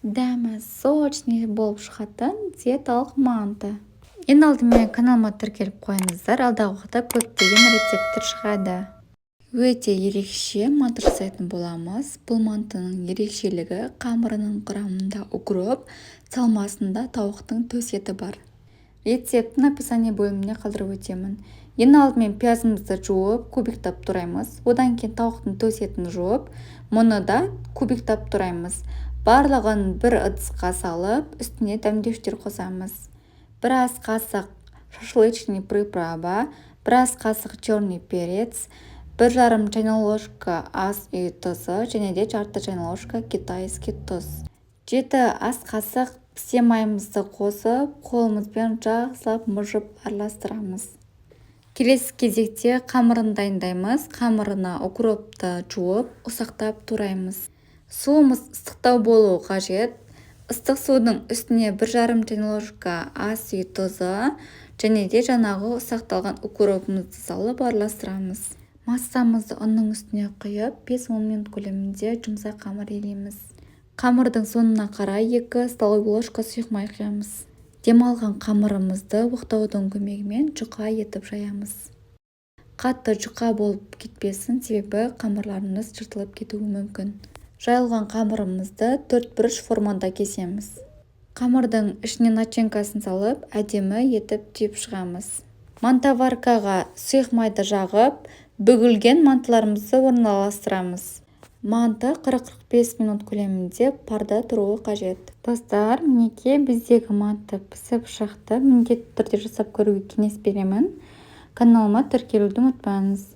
Дәмі сочный болып шығатын диеталық манты. Ең алдымен каналыма тіркеліп қойыңыздар, алдағы уақытта көптеген рецепттер шығады. Өте ерекше манты жасайтын боламыз. Бұл мантының ерекшелігі: қамырының құрамында укроп, салмасында тауықтың төс еті бар. Рецептін описание бөліміне қалдырып өтемін. Ең алдымен пиязымызды жуып, кубиктап тураймыз. Одан кейін тауықтың төс етін жуып, мұны да кубиктап тураймыз. Барлығын бір ыдысқа салып, үстіне дәмдеуіштер қосамыз: бір ас қасық шашлычный приправа, бір ас қасық черный перец, 1,5 чайная ложка ас үй тұзы және де жарты чайная ложка китайский тұз. 7 ас қасық пісе майымызды қосып, қолымызбен жақсылап мыжып араластырамыз. Келесі кезекте қамырын дайындаймыз. Қамырына укропты жуып, ұсақтап тураймыз. Суымыз ыстықтау болуы қажет. Ыстық судың үстіне 1,5 чайная ложка ас үй тұзы және де жаңағы ұсақталған укропымызды салып араластырамыз. Массамызды ұнның үстіне құйып, 5-10 минут көлемінде жұмсақ қамыр илейміз. Қамырдың соңына қарай 2 столовый ложка сұйық май құямыз. Демалған қамырымызды оқтаудың көмегімен жұқа етіп жаямыз. Қатты жұқа болып кетпесін, себебі қамырларымыз жыртылып кетуі мүмкін. Жайылған қамырымызды төртбұрыш формада кесеміз. Қамырдың ішіне начинкасын салып, әдемі етіп түйіп шығамыз. Мантоваркаға сұйық майды жағып, бүгілген мантыларымызды орналастырамыз. Манты 40-45 минут көлемінде парда тұруы қажет. Достар, мінекей, біздегі манты пісіп шықты. Міндетті түрде жасап көруге кеңес беремін. Каналыма тіркелуді ұмытпаңыз.